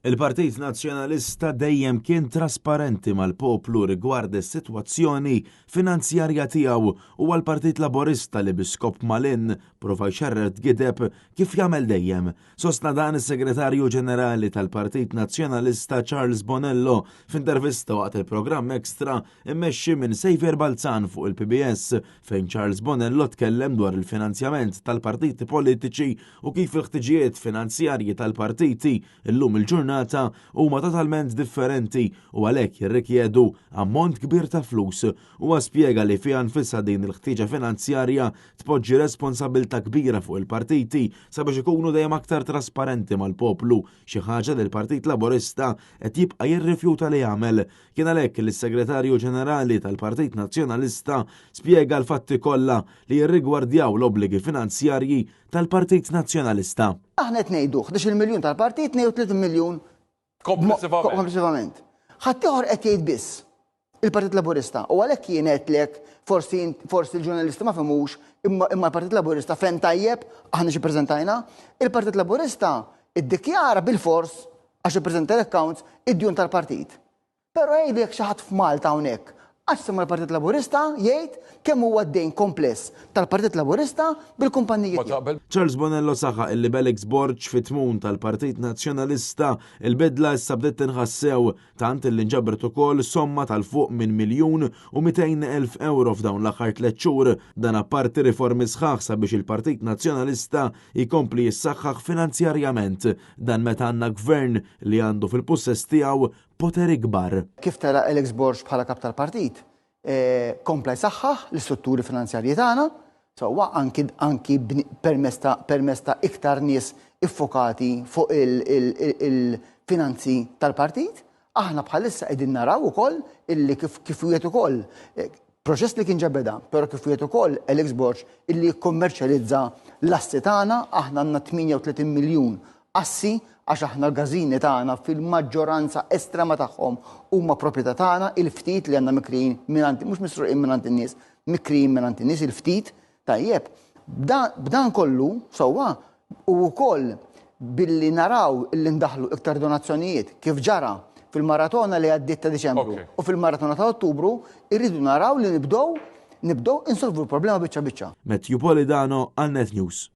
Il-Partit Nazzjonalista dejjem kien trasparenti mal-poplu rigward is-sitwazzjoni finanzjarja tiegħu. Huwa l-Partit Laburista li bi skop malinn prova jxerred gideb kif jagħmel dejjem. Sostna dan is-Segretarju Ġenerali tal-Partit Nazzjonalista Charles Bonello f'intervista waqt il-programm Extra immexxi minn Saviour Balzan fuq il-PBS fejn Charles Bonello tkellem dwar il-finanzjament tal-partiti politiċi u kif il-ħtiġijiet finanzjarji tal-partiti illum il-ġurnata huma totalment differenti u għalhekk jirrikjedu ammont kbir ta' flus. Huwa spjega li fiha nfisha din il-ħtieġa finanzjarja tpoġġi responsabbiltà kbira fuq il-partiti sabiex ikunu dejjem aktar trasparenti mal-poplu, xi ħaġa li l-Partit Laburista qed jibqa' jirrifjuta li jagħmel. Kien għalhekk li s-Segretarju Ġenerali tal-Partit Nazzjonalista spjega l-fatti kollha li jirrigwardjaw l-obbligi finanzjarji tal-Partit Nazzjonalista. Aħna qed ngħidu 11-il miljun tal-partit, 32 miljun Komplessivament. Komplessivament. Ħaddieħor qed jgħid biss il-Partit Laburista u għalhekk jien għedtlek forsi forsi l-ġurnalisti ma fehmux imma imma l-Partit Laburista fehem tajjeb aħna xi ppreżentajna. Il-Partit Laburista iddikjara bilfors għax ippreżenta l-accounts id-djun tal-partit. Però għidli jekk xi ħadd f'Malta hawnhekk qatt sema' l-Partit Laburista jgħid kemm huwa d-dejn kompless tal-Partit Laburista bil-kumpanniji tiegħu. Charles Bonello saħaq illi b'Alex Borg fit-tmun tal-Partit Nazzjonalista, il-bidla issa bdiet tinħass sew, tant illi nġabret ukoll somma ta' 'l fuq minn 1,200,000 ewro f'dawn l-aħħar tlett xhur. Dan apparti riformi sħaħ sabiex il-Partit Nazzjonalista jkompli jissaħħaħ finanzjarjament. Dan meta għandna Gvern li għandu fil-pussess tiegħu poter ikbar. Kif tela' Alex Borg bħala kap tal-partit, kompla jsaħħaħ l-istrutturi finanzjarji tagħna, sewwa anki anki permezz ta' permezz ta' iktar nies iffokati fuq il-finanzi tal-partit. Aħna bħalissa qegħdin naraw ukoll illi kif kif wiegħed ukoll proċess li kien ġa beda, però kif wiegħed ukoll Alex Borg illi jikkummerċjalizza l-assi tagħna, aħna għandna 38 miljun assi għax aħna l-każini tagħna fil-maġġoranza estrema tagħhom huma proprjetà tagħna, il-ftit li għandna mikrijin mingħand, mhux misruqin mingħand in-nies, mikrijin mingħand in-nies, il-ftit, tajjeb. B'dan kollu, sewwa, u wkoll billi naraw illi ndaħħlu iktar donazzjonijiet kif ġara fil-maratona li għaddiet ta' Diċembru u fil-maratona ta' Ottubru, irridu naraw li nibdew nibdew insolvu l-problema biċċa biċċa. Matthew Polidano għal Net News.